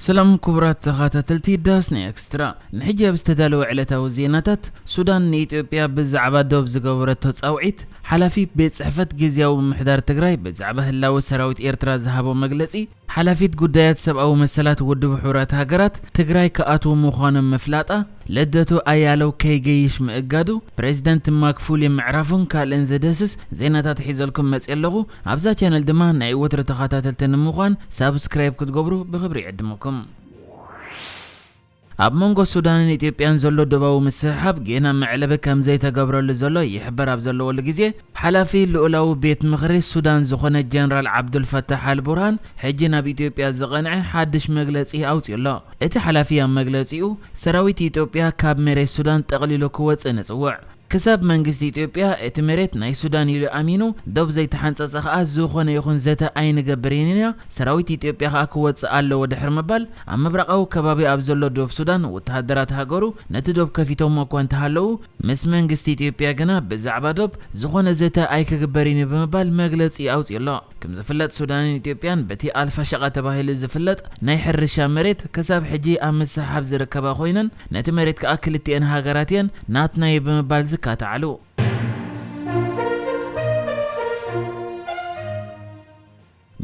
ሰላም ክቡራት ተኸታተልቲ ዳስ ናይ ኤክስትራ። ንሕጂ ኣብ ዝተዳለወ ዕለታዊ ዜናታት፣ ሱዳን ንኢትዮጵያ ብዛዕባ ዶብ ዝገበረቶ ጻውዒት፣ ሓላፊ ቤት ጽሕፈት ግዝያዊ ምምሕዳር ትግራይ ብዛዕባ ህላወ ሰራዊት ኤርትራ ዝሃቦ መግለጺ፣ ሓላፊት ጉዳያት ሰብኣዊ መሰላት ውድብ ሕቡራት ሃገራት ትግራይ ክኣትዉ ምዃኖም ምፍላጣ፣ ልደቱ ኣያለው ከይገይሽ ምእጋዱ፣ ፕሬዚደንት ማክፉሊ ምዕራፉን ካልእን ዝድህስስ ዜናታት ሒዘልኩም መፅእ ኣለኹ። ኣብዛ ቻነል ድማ ናይ ወትሮ ተኸታተልቲ ንምዃን ሳብስክራይብ ክትገብሩ ብኽብሪ ይዕድመኩም። ኣብ መንጎ ሱዳንን ኢትዮጵያን ዘሎ ዶባዊ ምስሕሓብ ጌና መዕለቢ ከም ዘይተገብረሉ ዘሎ ይሕበር ኣብ ዘለወሉ ግዜ፣ ሓላፊ ልኡላዊ ቤት ምኽሪ ሱዳን ዝኾነ ጀነራል ዓብዱልፈታሕ ኣልቡርሃን ሕጂ ናብ ኢትዮጵያ ዝቐንዐ ሓድሽ መግለጺ ኣውጺኡ ኣሎ። እቲ ሓላፊ ኣብ መግለጺኡ፣ ሰራዊት ኢትዮጵያ ካብ መሬት ሱዳን ጠቕሊሉ ክወጽእ ንጽውዕ። ክሳብ መንግስቲ ኢትዮጵያ እቲ መሬት ናይ ሱዳን ኢሉ ኣሚኑ ዶብ ዘይተሓንጸጸ ከኣ ዝኾነ ይኹን ዘተ ኣይንገብርን ኢና፣ ሰራዊት ኢትዮጵያ ከኣ ክወጽእ ኣለዎ ድሕሪ ምባል፣ ኣብ ምብራቓዊ ከባቢ ኣብ ዘሎ ዶብ ሱዳን ወተሃደራት ሃገሩ ነቲ ዶብ ከፊቶሞ እኳ እንተሃለዉ፣ ምስ መንግስቲ ኢትዮጵያ ግና ብዛዕባ ዶብ ዝኾነ ዘተ ኣይክግበርን እዩ ብምባል መግለጺ ኣውጺኡ ኣሎ። ከም ዝፍለጥ ሱዳንን ኢትዮጵያን በቲ ኣልፋሸቃ ተባሂሉ ዝፍለጥ ናይ ሕርሻ መሬት ክሳብ ሕጂ ኣብ ምስሕሓብ ዝርከባ ኮይነን፣ ነቲ መሬት ከኣ ክልቲኤን ሃገራት እየን ናትና እዩ ብምባል ዝካትዓሉ።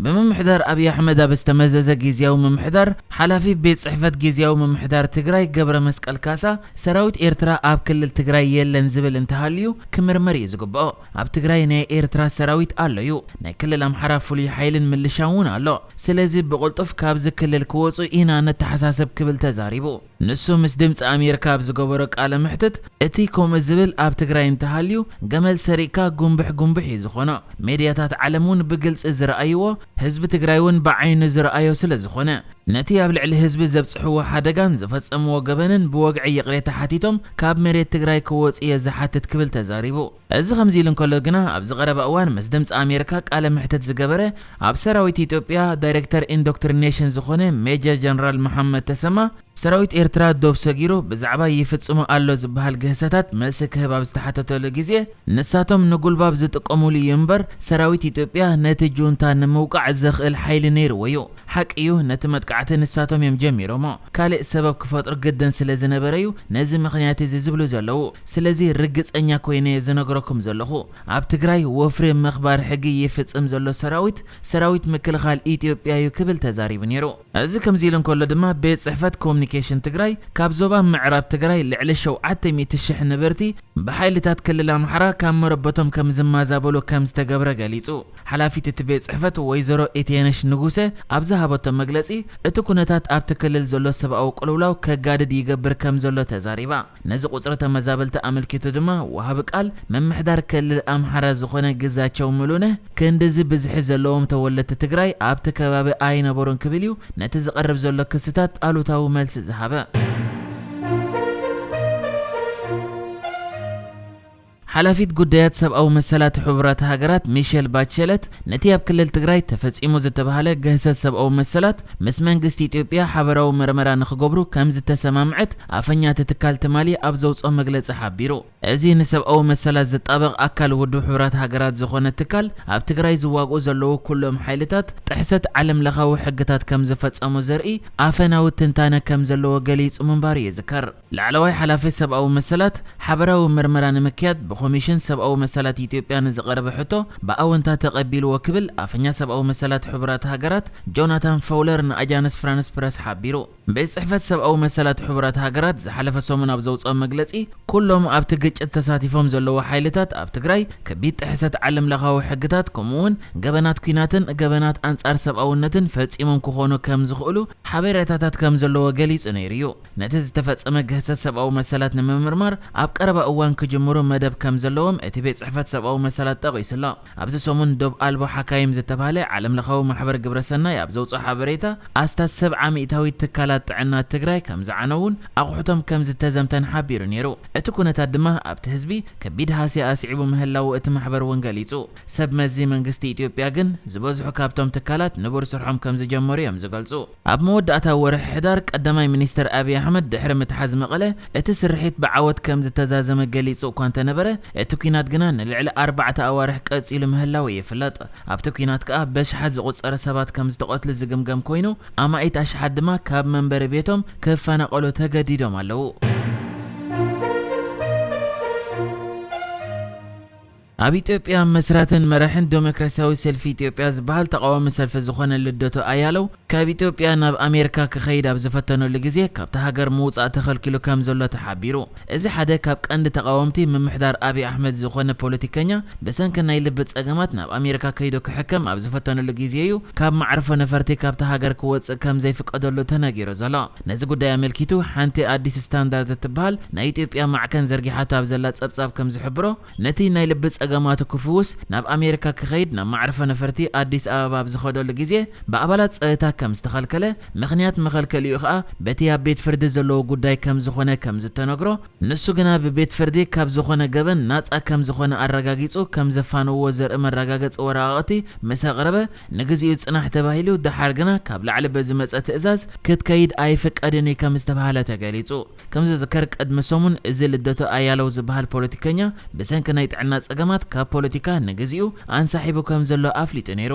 ብምምሕዳር ኣብይ ኣሕመድ ኣብ ዝተመዘዘ ግዝያዊ ምምሕዳር ሓላፊ ቤት ጽሕፈት ግዝያዊ ምምሕዳር ትግራይ ገብረ መስቀል ካሳ፣ ሰራዊት ኤርትራ ኣብ ክልል ትግራይ የለን ዝብል እንተሃልዩ ክምርመር እዩ ዝግብኦ። ኣብ ትግራይ ናይ ኤርትራ ሰራዊት ኣሎ እዩ። ናይ ክልል ኣምሓራ ፍሉይ ሓይልን ምልሻን እውን ኣሎ። ስለዚ ብቕልጡፍ ካብዚ ክልል ክወፁ ኢና ነተሓሳሰብ ክብል ተዛሪቡ። ንሱ ምስ ድምፂ ኣሜሪካ ኣብ ዝገበሮ ቃለ መሕትት፣ እቲ ከምኡ ዝብል ኣብ ትግራይ እንተሃልዩ ገመል ሰሪቕካ ጉንብሕ ጉንብሕ እዩ ዝኾኖ። ሜድያታት ዓለም እውን ብግልፂ ዝረኣይዎ፣ ህዝቢ ትግራይ እውን ብዓይኑ ዝረኣዮ ስለ ዝኾነ፣ ነቲ ኣብ ልዕሊ ህዝቢ ዘብፅሕዎ ሓደጋን ዝፈፀምዎ ገበንን ብወግዒ ይቕሬታ ሓቲቶም ካብ መሬት ትግራይ ክወፁ እየ ዝሓትት ክብል ተዛሪቡ። እዚ ከምዚ ኢሉ እንከሎ ግና፣ ኣብዚ ቀረባ እዋን ምስ ድምፂ ኣሜሪካ ቃለ መሕትት ዝገበረ ኣብ ሰራዊት ኢትዮጵያ ዳይሬክተር ኢንዶክትሪኔሽን ዝኾነ ሜጀር ጀነራል መሓመድ ተሰማ፣ ሰራዊት ኤርትራ ዶብ ሰጊሩ ብዛዕባ ይፍጽሞ ኣሎ ዝበሃል ግህሰታት መልሲ ክህብ ኣብ ዝተሓተተሉ ግዜ፣ ንሳቶም ንጉልባብ ዝጥቀሙሉ እዩ እምበር፣ ሰራዊት ኢትዮጵያ ነቲ ጁንታ ንምውቃዕ ዘኽእል ሓይሊ ነይርዎ እዩ። ሓቂ እዩ፣ ነቲ መጥቃዕቲ ንሳቶም እዮም ጀሚሮሞ። ካልእ ሰበብ ክፈጥሩ ግድን ስለ ዝነበረ እዩ ነዚ ምኽንያት እዚ ዝብሉ ዘለዉ። ስለዚ ርግጸኛ ኮይነ እየ ዝነግረኩም ዘለኹ። ኣብ ትግራይ ወፍሪ ምኽባር ሕጊ ይፍጽም ዘሎ ሰራዊት፣ ሰራዊት ምክልኻል ኢትዮጵያ እዩ ክብል ተዛሪቡ ነይሩ። እዚ ከምዚ ኢሉ እንከሎ ድማ፣ ቤት ጽሕፈት ኮሙኒኬሽን ትግራይ ካብ ዞባ ምዕራብ ትግራይ ልዕሊ ሸውዓተ ሚእቲ ሽሕ ነበርቲ ብሓይልታት ክልል ኣምሓራ ካብ መረበቶም ከም ዝመዛበሉ ከም ዝተገብረ ገሊጹ። ሓላፊት እቲ ቤት ጽሕፈት ወይዘሮ ኢትየነሽ ንጉሰ ኣብ ዝሃበቶ መግለጺ፣ እቲ ኩነታት ኣብቲ ክልል ዘሎ ሰብኣዊ ቅልውላው ከጋድድ ይገብር ከም ዘሎ ተዛሪባ። ነዚ ቁጽሪ ተመዛበልቲ ኣመልኪቱ ድማ፣ ወሃቢ ቃል ምምሕዳር ክልል ኣምሓራ ዝኾነ ግዛቸው ሙሉነህ፣ ክንድዚ ብዝሒ ዘለዎም ተወለድቲ ትግራይ ኣብቲ ከባቢ ኣይነበሩን ክብል እዩ ነቲ ዝቐርብ ዘሎ ክስታት ኣሉታዊ መልሲ ዝሃበ። ሓላፊት ጉዳያት ሰብኣዊ መሰላት ሕቡራት ሃገራት ሚሸል ባቸለት፣ ነቲ ኣብ ክልል ትግራይ ተፈጺሙ ዝተባህለ ግህሰት ሰብኣዊ መሰላት ምስ መንግስቲ ኢትዮጵያ ሓበራዊ መርመራ ንኽገብሩ ከም ዝተሰማምዐት ኣፈኛ እቲ ትካል ትማሊ ኣብ ዘውፅኦ መግለጺ ሓቢሩ። እዚ ንሰብኣዊ መሰላት ዝጣበቕ ኣካል ውድብ ሕቡራት ሃገራት ዝኾነ ትካል፣ ኣብ ትግራይ ዝዋግኡ ዘለዉ ኩሎም ሓይልታት ጥሕሰት ዓለምለኻዊ ሕግታት ከም ዝፈጸሙ ዘርኢ ኣፈናዊ ትንታነ ከም ዘለዎ ገሊጹ ምንባሩ ይዝከር። ላዕለዋይ ሓላፊ ሰብኣዊ መሰላት፣ ሓበራዊ መርመራ ንምክያድ ብኮሚሽን ሰብኣዊ መሰላት ኢትዮጵያ ንዝቐረበ ሕቶ ብኣወንታ ተቐቢልዎ ክብል ኣፈኛ ሰብኣዊ መሰላት ሕቡራት ሃገራት ጆናታን ፈውለር ንኣጃንስ ፍራንስ ፕረስ ሓቢሩ። ቤት ጽሕፈት ሰብኣዊ መሰላት ሕቡራት ሃገራት ዝሓለፈ ሰሙን ኣብ ዘውፅኦ መግለጺ፣ ኩሎም ኣብቲ ግጭት ተሳቲፎም ዘለዉ ሓይልታት ኣብ ትግራይ ከቢድ ጥሕሰት ዓለምለኻዊ ሕግታት፣ ከምኡ እውን ገበናት ኲናትን ገበናት ኣንጻር ሰብኣውነትን ፈጺሞም ክኾኑ ከም ዝኽእሉ ሓበሬታታት ከም ዘለዎ ገሊጹ ነይሩ እዩ። ነቲ ዝተፈጸመ ግህሰት ሰብኣዊ መሰላት ንምምርማር ኣብ ቀረባ እዋን ክጅምሩ መደብ ከም ዘለዎም እቲ ቤት ጽሕፈት ሰብኣዊ መሰላት ጠቒሱ ኣሎ። ኣብዚ ሰሙን ዶብ ኣልቦ ሓካይም ዝተባህለ ዓለምለኻዊ ማሕበር ግብረሰናይ ኣብ ዘውፅኦ ሓበሬታ፣ ኣስታት ሰብዓ ሚእታዊት ትካላት ትካላት ጥዕና ትግራይ ከም ዝዓነውን ኣቑሑቶም ከም ዝተዘምተን ሓቢሩ ነይሩ። እቲ ኩነታት ድማ ኣብቲ ህዝቢ ከቢድ ሃስያ ኣስዒቡ ምህላዉ እቲ ማሕበር እውን ገሊጹ። ሰብ መዚ መንግስቲ ኢትዮጵያ ግን ዝበዝሑ ካብቶም ትካላት ንቡር ስርሖም ከም ዝጀመሩ እዮም ዝገልጹ። ኣብ መወዳእታ ወርሒ ሕዳር ቀዳማይ ሚኒስተር ኣብይ ኣሕመድ ድሕሪ ምትሓዝ መቐለ እቲ ስርሒት ብዓወት ከም ዝተዛዘመ ገሊጹ እኳ እንተነበረ፣ እቲ ኲናት ግና ንልዕሊ ኣርባዕተ ኣዋርሕ ቀጺሉ ምህላዉ ይፍለጥ። ኣብቲ ኲናት ከኣ በሽሓት ዝቑጸረ ሰባት ከም ዝተቐትሉ ዝግምገም ኮይኑ፣ ኣማኢት ኣሽሓት ድማ ካብ መንበሪ ቤቶም ክፈናቐሉ ተገዲዶም ኣለዉ። ኣብ ኢትዮጵያ መስራትን መራሕን ዴሞክራሲያዊ ሰልፊ ኢትዮጵያ ዝበሃል ተቓዋሚ ሰልፊ ዝኾነ ልደቱ ኣያለው ካብ ኢትዮጵያ ናብ ኣሜሪካ ክኸይድ ኣብ ዝፈተነሉ ግዜ ካብቲ ሃገር ምውጻእ ተኸልኪሉ ከም ዘሎ ተሓቢሩ። እዚ ሓደ ካብ ቀንዲ ተቓወምቲ ምምሕዳር ኣብይ ኣሕመድ ዝኾነ ፖለቲከኛ ብሰንኪ ናይ ልቢ ጸገማት ናብ ኣሜሪካ ከይዱ ክሕከም ኣብ ዝፈተነሉ ግዜ እዩ ካብ መዕርፎ ነፈርቲ ካብቲ ሃገር ክወጽእ ከም ዘይፍቀደሉ ተነጊሩ ዘሎ። ነዚ ጉዳይ ኣመልኪቱ ሓንቲ ኣዲስ ስታንዳርድ እትበሃል ናይ ኢትዮጵያ ማዕከን ዘርጊሓቶ ኣብ ዘላ ጸብጻብ ከም ዝሕብሮ፣ ነቲ ናይ ልቢ ጸገማቱ ክፍውስ ናብ ኣሜሪካ ክኸይድ ናብ መዕርፎ ነፈርቲ ኣዲስ ኣበባ ኣብ ዝኸደሉ ግዜ ብኣባላት ጸጥታ ከም ዝተኸልከለ፣ ምኽንያት መኸልከሊኡ ኸኣ በቲ ኣብ ቤት ፍርዲ ዘለዎ ጉዳይ ከም ዝኾነ ከም ዝተነግሮ፣ ንሱ ግና ብቤት ፍርዲ ካብ ዝኾነ ገበን ናጻ ከም ዝኾነ ኣረጋጊጹ ከም ዘፋነዎ ዘርኢ መረጋገጺ ወረቓቕቲ ምስ ኣቕረበ፣ ንግዚኡ ጽናሕ ተባሂሉ፣ ደሓር ግና ካብ ላዕሊ በዝመጸ ትእዛዝ ክትከይድ ኣይፍቀድን እዩ ከም ዝተባህለ ተገሊጹ። ከም ዝዝከር፣ ቅድሚ ሰሙን እዚ ልደቱ ኣያለው ዝበሃል ፖለቲከኛ ብሰንኪ ናይ ጥዕና ጸገማት ካብ ፖለቲካ ንግዚኡ ኣንሳሒቡ ከም ዘሎ ኣፍሊጡ ነይሩ።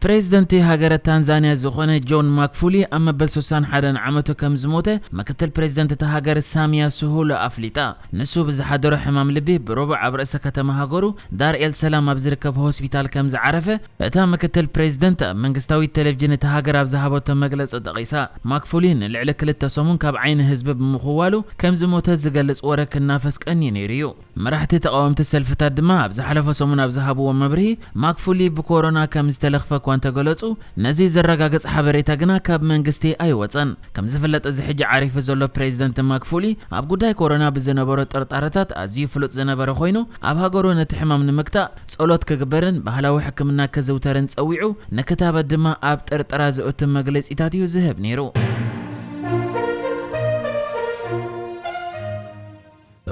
ፕሬዝደንቲ ሃገረ ታንዛንያ ዝኾነ ጆን ማክፉሊ ኣብ መበል ሱሳን ሓደን ዓመቱ ከም ዝሞተ ምክትል ፕሬዝደንት እታ ሃገር ሳሚያ ሱሁሉ ኣፍሊጣ። ንሱ ብዝሓደሮ ሕማም ልቢ ብረቡዕ ኣብ ርእሰ ከተማ ሃገሩ ዳር ኤል ሰላም ኣብ ዝርከብ ሆስፒታል ከም ዝዓረፈ እታ ምክትል ፕሬዝደንት ኣብ መንግስታዊ ቴሌቪዥን እታ ሃገር ኣብ ዝሃበቶ መግለጺ ጠቒሳ። ማክፉሊ ንልዕሊ ክልተ ሰሙን ካብ ዓይኒ ህዝቢ ብምኽዋሉ ከም ዝሞተ ዝገልጽ ወረ ክናፈስ ቀንዩ ነይሩ እዩ። መራሕቲ ተቓወምቲ ሰልፍታት ድማ ኣብ ዝሓለፈ ሰሙን ኣብ ዝሃብዎ መብርሂ፣ ማክፉሊ ብኮሮና ከም ዝተለኽፈ እኳ እንተገለጹ፣ ነዚ ዘረጋግጽ ሓበሬታ ግና ካብ መንግስቲ ኣይወጸን። ከም ዝፍለጥ፣ እዚ ሕጂ ዓሪፉ ዘሎ ፕሬዝደንት ማክፉሊ ኣብ ጉዳይ ኮሮና ብዝነበሮ ጥርጣረታት ኣዝዩ ፍሉጥ ዝነበረ ኮይኑ፣ ኣብ ሃገሩ ነቲ ሕማም ንምግታእ ጸሎት ክግበርን ባህላዊ ሕክምና ክዝውተርን ጸዊዑ፣ ንክታበት ድማ ኣብ ጥርጠራ ዘእቱ መግለጺታት እዩ ዝህብ ነይሩ።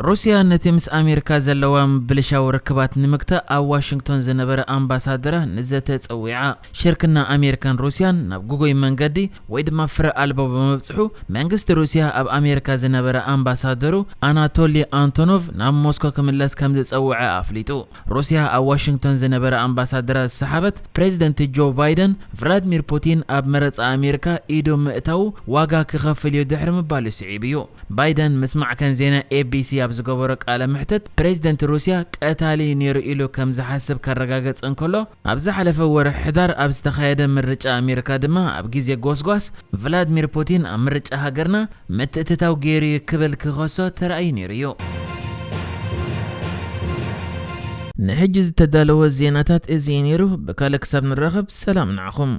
ሩስያ ነቲ ምስ ኣሜሪካ ዘለዋ ምብልሻው ርክባት ንምግታእ ኣብ ዋሽንግቶን ዝነበረ ኣምባሳደራ ንዘተ ጸዊዓ። ሽርክና ኣሜሪካን ሩስያን ናብ ግጉይ መንገዲ ወይ ድማ ፍረ ኣልቦ ብምብጽሑ፣ መንግስቲ ሩስያ ኣብ ኣሜሪካ ዝነበረ ኣምባሳደሩ ኣናቶሊ ኣንቶኖቭ ናብ ሞስኮ ክምለስ ከም ዝጸውዐ ኣፍሊጡ። ሩስያ ኣብ ዋሽንግቶን ዝነበረ ኣምባሳደራ ዝሰሓበት ፕሬዝደንት ጆ ባይደን፣ ቭላድሚር ፑቲን ኣብ መረጻ ኣሜሪካ ኢዱ ምእታዉ ዋጋ ክኸፍል እዩ ድሕሪ ምባሉ ስዒቡ እዩ። ባይደን ምስ ማዕከን ዜና ኤ ቢ ሲ ኣብ ዝገበሮ ቃለ መሕትት፣ ፕሬዝደንት ሩስያ ቀታሊ ነይሩ ኢሉ ከም ዝሓስብ ከረጋገጽ እንከሎ፣ ኣብ ዝሓለፈ ወርሒ ሕዳር ኣብ ዝተኻየደ ምርጫ ኣሜሪካ ድማ ኣብ ግዜ ጎስጓስ፣ ቭላድሚር ፑቲን ኣብ ምርጫ ሃገርና ምትእትታው ገይሩ እዩ ክብል ክኸሶ ተራእዩ ነይሩ እዩ። ንሕጂ ዝተዳለወ ዜናታት እዚ እዩ ነይሩ። ብካልእ ክሳብ ንራኸብ፣ ሰላም ንዓኹም።